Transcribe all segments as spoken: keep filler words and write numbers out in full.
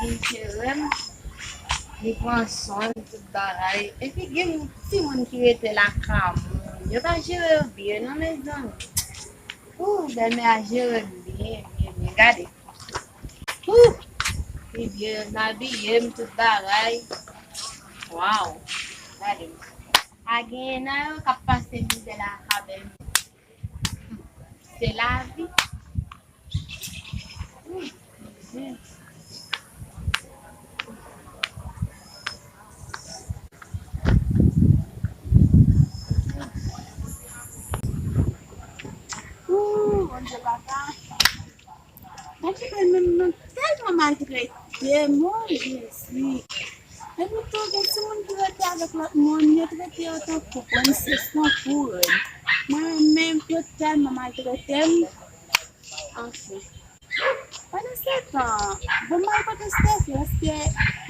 Li jere m, li pran swen m, tout bagay. Epi gen timoun ki rete lakay moun. Yo pa jere yo byen non, mezanmi. Ooh, bèlmè a jere m byen, byen, byen. Gade. Ooh, li byen abiye m, tout bagay. Waw. Gade. A genyen nan yo k ap pase mizè lakay bèlmè. Se lavi. Ooh, Bondye papa. Mwen menm, mwen tèlman maltrete, mon Jezi. Epi tou, gen timoun ki rete avèk lòt moun, yo trete yo tankou prensès, tankou rèn. Mwen menm, yo tèlman maltrete m. Anfen. Pandan se tan, bon, m al kote Steffi, paske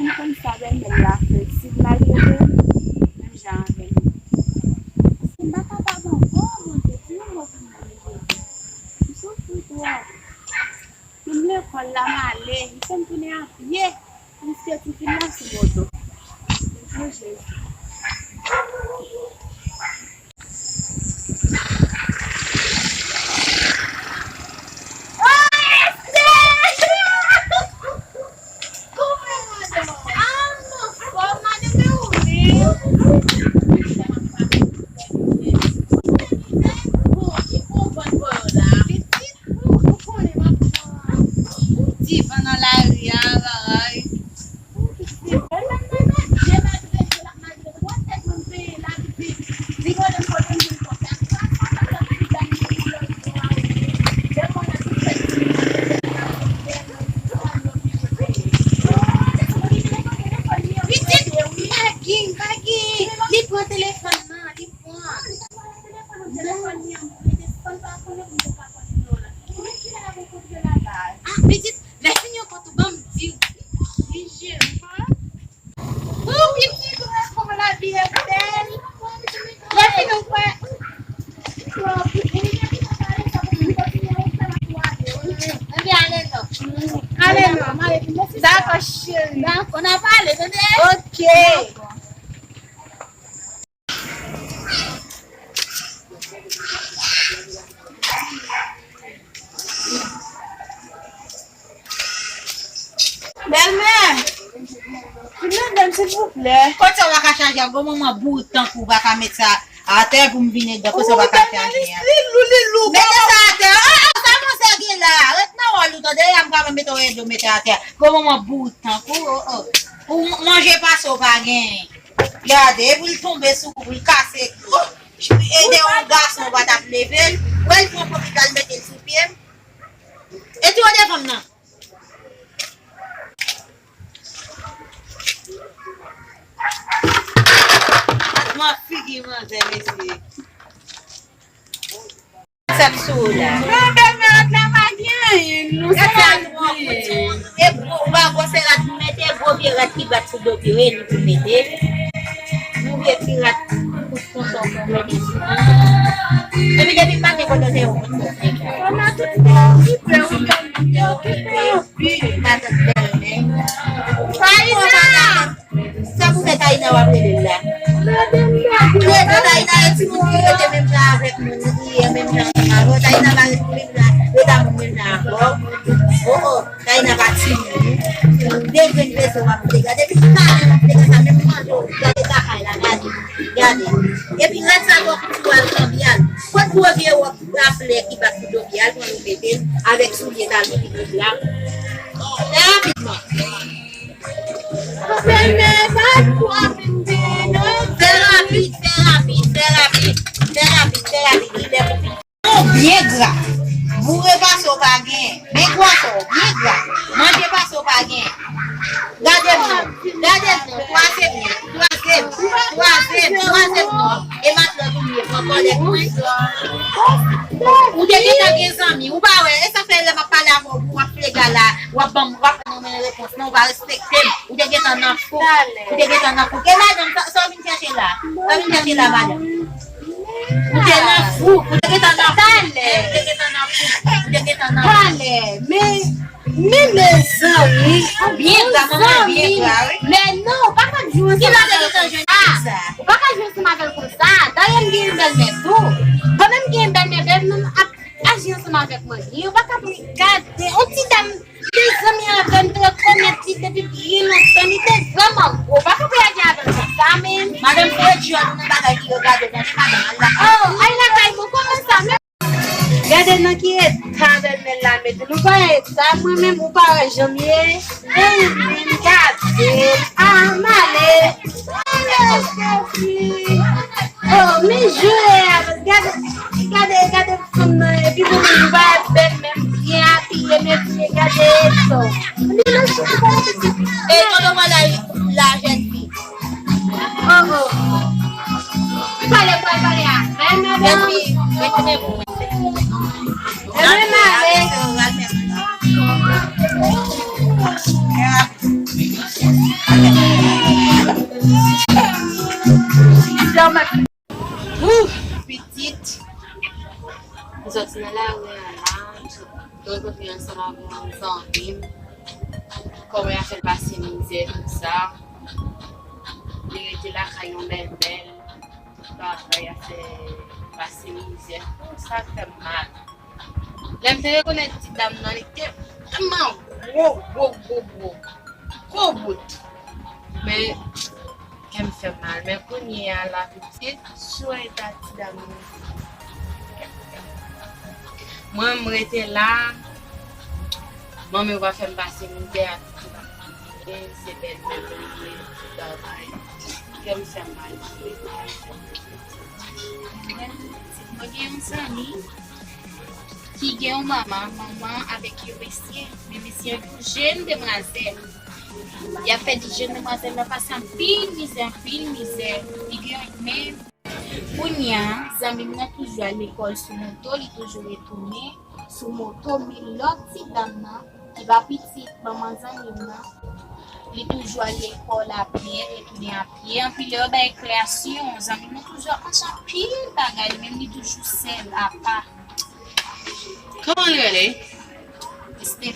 m konn sa bèlmè l la fè, si l maltrete m, menm jan avè m. Paske m pa kapab ankò, Bondye, di yon mo pou mwen, Jezi. M soufri twòp. Menm lekòl la, m ale, m fè m tounen a pye, jiske tifi m la sou moto. O Jezi. Ti van nan lari a, bagay. Pitit, m pa gen, m pa gen. Li pran telefòn nan, li pran. Ah, pitit, lè fini yon kont ou ban m di w. Li jere m. Ou pitit, ou wè kòman lavi a bèl. Lè fini ou kwè. Ebyen, ale non. Ale non, m ale. Dakò, cheri. Dakò, n a pale, tande? Ok. Bèlmè, vin ede m, silvouplè. Kote w pa ka chaje a? Gwo manman bout tankou w pa ka met sa atè pou m vin ede w. Kote w pa ka chaje a? Li lou, li lou. Mete sa atè. Ah, ah, sa manzè gen la? Ret nan wòl ou, tande? A m ka mete w ede w mete atè. Gwo manman bout tankou w, oh, oh. Ou manje pase w pa genyen. Gade, epi l tonbe sou kou, l kase kou. Ede yon gason pa t ap leve l. Wè l pran pòpit la, l mete l sou pye m. E ti wè devan m nan. Gad figi manzè, mesye. Sa k sou ou la? Non, bèlmè, rad la pa gen anyen, non, se rad vye. E gwo, ou pa gwo, se rad, mete gwo vye rad ki bat sou do pye w, e li pou mete. Yon vye ti rad kous konsa w konn mete sou. Epi depi maten kote w te yon kout konsa. Matant bèlmè. Sa pou fè Taina w ap rele l la? Ou rete Taina e timoun ki rete menm jan avèk moun, ki ye menm jan avè w. Taina pa rete menm jan, rete a moun menm jan avè w. Oh, oh, Taina pa timoun. De grenn vese w ap mete. Gade, epi talè w ap mete sa, menm manje w, gade lakay la, gade, gade. Epi rad sa twò kout ou al kanbye al. Kot gwo vye wòb a flè ki bat sou do pye, al pran l ou mete l, avèk soulye talon ki kout la. Fè rapidman. Fè rapid, fè rapid, fè rapid, fè rapid, fè rapid, li lè pou fini. Ou byen gra. Boure pase w pa genyen. Men gwo sa w byen gra. Manje pase w pa genyen. Gade m non. Gade m non. Kwaze m non. Kwaze m. Kwaze m. Kwaze m non. E matlòt ou ye. Pran kòlèt mwen. Ou te gentan gen zanmi. Ou pa wè. E sa fè lè m ap pale avè w, w ap flega la. W ap ban m, w ap ban mwen repons. Non, ou pa respekte m. Ou te gentan nan fou. Ou te gentan nan fou. E madanm, sa, sa w vin chèche la? Sa w vin chèche la, madanm? Ou te nan fou. Ou te gentan nan fou. Ou te gentan nan fou. Ou te gentan nan fou. Talè, men Men mezanmi, byen gra, manman, byen gra, wi. Men non, ou pa ka jwe ansanm avè l konsa. Ou pa ka jwe ansanm avè l konsa. Dayè, m gen yon bèlmè tou. Pandan m gen yon bèlmè, bèlmè m ap aji ansanm avèk manmi. Ou pa ka pou gade, yon ti dam te zanmi avè m, te rekonèt li depi byen lontan. Li te vrèman gwo. Ou pa ka pou aji avè l konsa, men. Madanm Fredjòl, nan bagay ki yo gade, tande madanm, al lakay. Oh, al lakay mwen, kòman sa? Men Gade nan ki eta bèlmè l la mete l. Ou pa eta, mwen menm, ou pa wè jan m ye. Ey, men gade. Ah, m ale. Oh, men jwe a, gade, gade, gade fanm nan. Epi mwen menm, ou pa wè bèlmè m byen abiye, men byen gade. So, li nan chou pou pitit. E tonton mwen la, la jèn fi. Oh, oh. Pale, pale, pale a. Bèl madanm. Epi, mete men pou mwen. Bèl madanm. Ouf, pitit. M sòti nan lari a la, m sot rankontre ansanm avè yon zanmi m. Kòman y ap fè l pase mizè, tout sa. Li rete lakay yon bèlmè l, tout bagay ap fè pase mizè. Oh, sa fè m mal. Lè m te rekonèt ti dam nan, li te vrèman gwo, gwo, gwo, gwo. Gwo bout. Men, kè m fè mal. Men kounye a la, pitit, sou eta ti dam nan. Mwen, m rete la. Manmi w pa fè m pase mizè ak ti dam nan. Se bèlmè m li ye, tout bagay. Kè m fè mal. Mwen gen yon zanmi ki gen yon manman, manman avèk yon mesye, men mesye an tou jèn demwazèl. Y ap fè di jèn demwazèl la pase anpil mizè, anpil mizè. Li gen, men kounye a, zanmi m nan toujou al lekòl sou moto, li toujou retounen sou moto, men lòt ti dam nan, ki pa pitit manman zanmi m nan, li toujou al lekòl apye, retounen apye. Anpil lè yo bay rekreasyon, zanmi m nan toujou ap mache anpil bagay, li menm li toujou sèl, apa. Kòman l rele? Estè.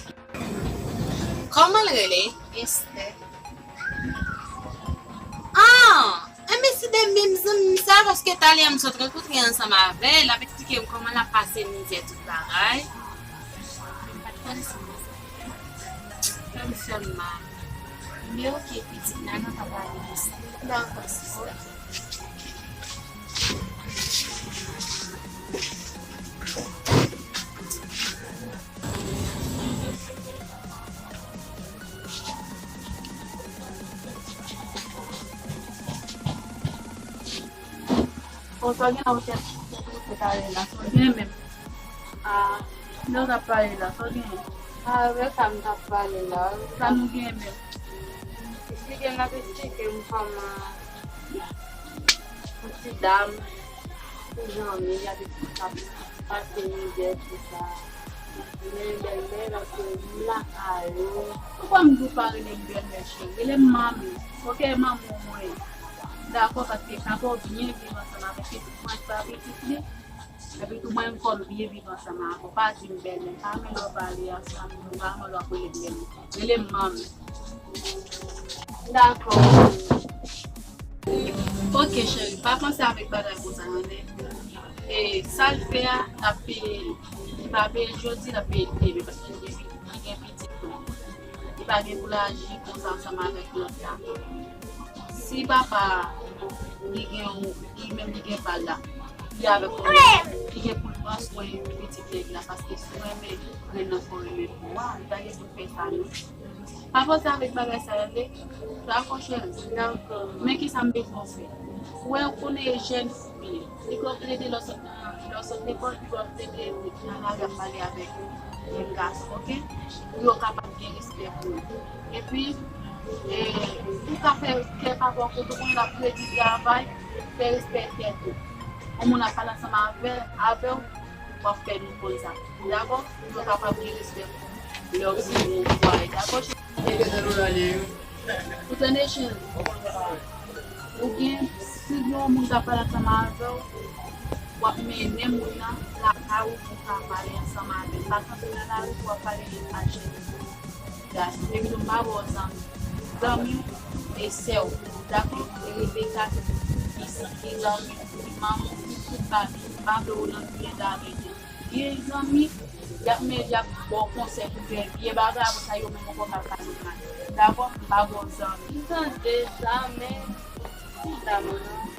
Kòman l rele? Estè. Ah! Enben, se de menm zanmi m sa, paske talè a m sot rankontre ansanm avè l, l ap eksplike m kòman l ap pase mizè, tout bagay. M pa t konn sa. Fè m fè m mal. Men oke, pitit, n a nan ka pale de sa. Dakò, sista. Bon, sa w gen la, ou chèf, chèf, ou chèf, ale la, sa w gen menm? Ah, lè w t ap pale la, sa w gen? Ah, avèk sa m t ap pale la. Sa nou gen menm? Si gen l ap eksplike m kòman yon ti dam, yon zanmi, y ap pase mizè, tout sa. Men bèlmè, paske m lakay ou. Poukwa m di w pa rele m bèlmè, cheri? Rele m manmi. Oke, manmi w mwen. Dakò, paske papa w byen viv ansanm avèk pitit mwen, se pa pitit li. Epi tou mwen menm kò m byen viv ansanm avè w. Pa di m bèlmè. Pa renmen lè w pale ansanm, m pa renmen lè w ap rele m bèlmè. Rele m manmi. Dakò. Oke, cheri, pa panse avèk bagay konsa, tande. E sa l fè a, l ap peye li. Li pa peye l jodi, l ap peye l demen, paske li gen, li gen pitit tou. Li pa gen pou l aji konsa ansanm avèk lòt la. Si papa a, li gen yon, li menm li gen pa l la, li avèk yon lòt, li gen pou l pran swen pitit nèg la, paske si w renmen grenn nan, fò w renmen pou w. Li pa gen pou l fè sa, non. Pa panse avèk bagay sa yo, tande? Dakò, cheri? Dakò. Men kisa m bezwen w fè? Ou wè, ou konnen e jèn fi w ye. Li pral plede lè w sot nan, lè w sot lekòl, li pral plede nan lari ap pale avèk jèn gason, oke? Pou yo kapab gen respè pou ou. Epi, e, ou ka fè kè papa w kontan, konnen l ap redi travay, fè respè kè tou. Yon moun ap pale ansanm avè, avè w, w ap fè nou konn sa. Dakò? Pou yo kapab gen respè pou ou. Lè w vini, w vwaye. Dakò, cheri? Ou tande, cheri? Ou gen, si gen yon moun k ap pale ansanm avè w, w ap mennen moun nan lakay ou pou w ka pale ansanm avè l. Pa kanpe nan lari pou w ap pale ak jèn. Epi tou m pa ba w zanmi. Zanmi w e sè w, dakò? E Rebecca tou, ki s- ki zanmi w, ki manman w, ki tout bagay. M pa vle w nan vye dal ede. Vye zanmi, y ap men, y ap ba w konsèy pou fè vye bagay, apre sa yo menm ankò k ap pase mal. Dakò? M pa ba w zanmi. M tande sa, men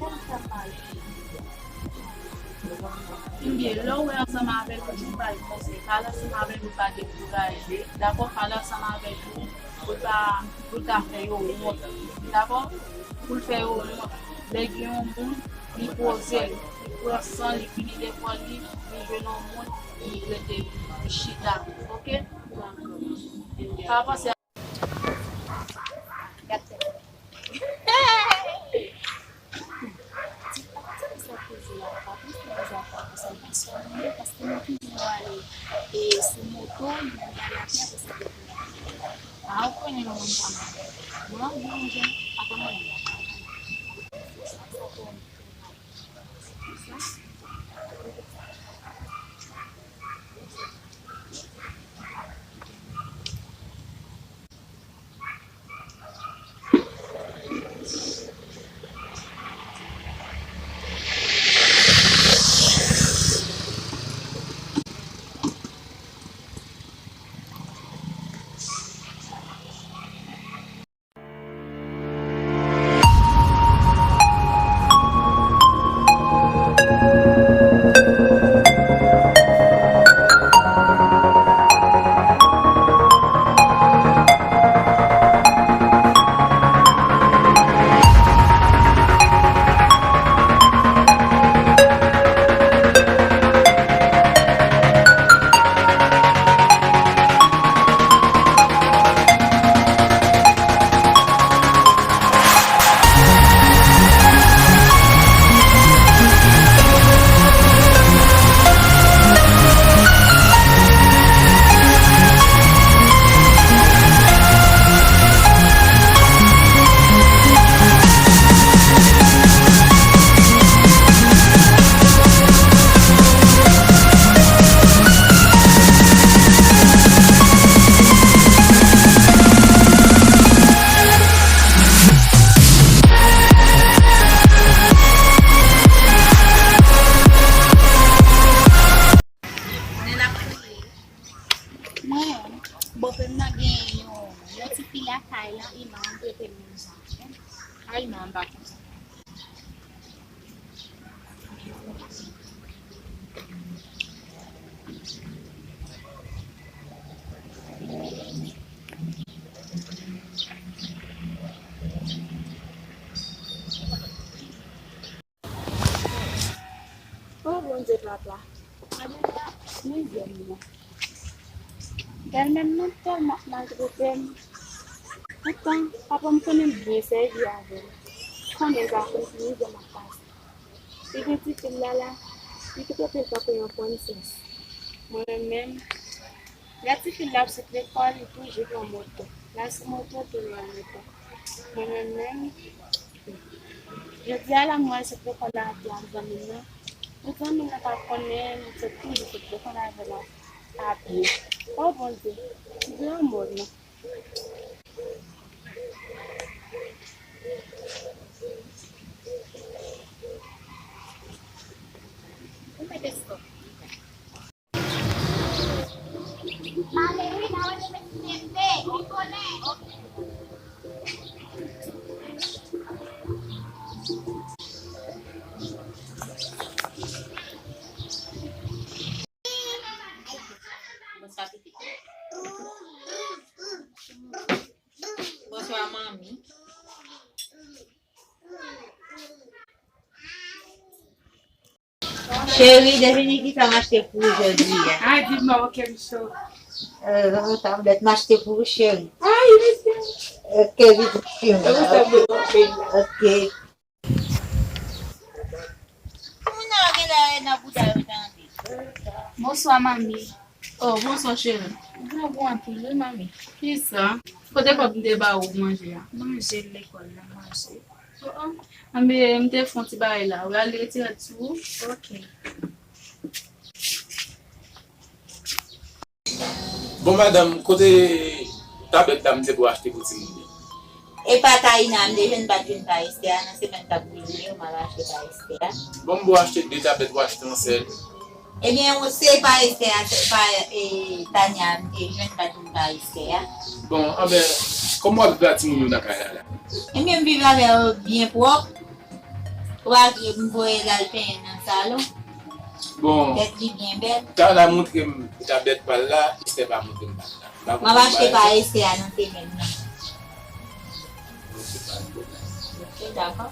Kòman sa pale? Ebyen, lè w wè ansanm avèk ou, toujou ba l konsèy. Pale ansanm avèk ou, pa dekouraje. Dakò? Pale ansanm avèk ou pou l pa, pou l ka fè yo wont. Dakò? Pou l fè yo wont. Lè gen yon moun, li poze l, li pran san li, fini lekòl li, li jwenn yon moun, li rete, li chita. Oke? Pa panse Ti pa ti sa poze la, pa poze sa konsa, li sònnen, paske nou toujou ale, e, sou moto, nou ale apye, apre sa, a, ou konnen manman m pa mal. Mwen, mwen, mwen, pa konn mwen. Mwen, bòpè m nan gen yon, yon ti fi lakay la, Iman, m rete menm jan. A, Iman, m pa konn sa. O Bondye papa, gade mizè m nan. Bèlmè m nan tèlman ap maltrete m. Poutan, papa m konnen m byen sèvi avè l. Konnen sa konn ki mizè m ap pase. Li gen ti fi l la la, li trete l tankou yon prensès. Mwen menm, lè ti fi l la ap sot lekòl, li toujou pran moto. L al sou moto, tou l al moto. Mwen menm menm, jodi a la, mwen al sot lekòl la apye ak zanmi m nan. Pou zanmi m nan pa konnen, li sot toujou sot lekòl avè l apye. O Bondye, m gran mò non. Bonswa, manmi. Cheri, devine kisa m achte pou ou jodi a. Ah, di m non, ok, m cho. Euh, yon tablèt m achte pou ou, cheri. Ay, mèsi. Ok, pitit fi m. Ok. Moun nan genlè nan bouda yo tande. Bonswa, manmi. Oh, bonswa, cheri. Ou gen gou anpil, wi, manmi. Kisa? Kote kòb m te ba ou manje a? Manje lekòl la, manje. Oh, oh. Anben, m te fè yon ti bagay la. Ou al retire l sou ou? Ok. Bon, madanm, kote Tabèt la m te pou achte pou timoun yo. E pa Taina, m te jwenn pa t jwenn pa Esther a, nan semèn k ap vini yo, m ap achte pa Esther a. Bon, m pou achte de tabèt, ou achte yon sèl. Ebyen, ou se pa Esther a, se pa e, Tania, m te jwenn pa t jwenn pa Esther a. Bon, anben, kòman w ap viv ak timoun yo nan kay la la? Ebyen, m viv avè yo byen pwòp. Ou pa vle m voye l al penyen nan salon. Bon, Tèt li byen bèl. Tana montre m tabèt pa l la, Esther pa montre m pa l la. M pa M ap achte pa Esther a nan semèn nan. Ok, dakò.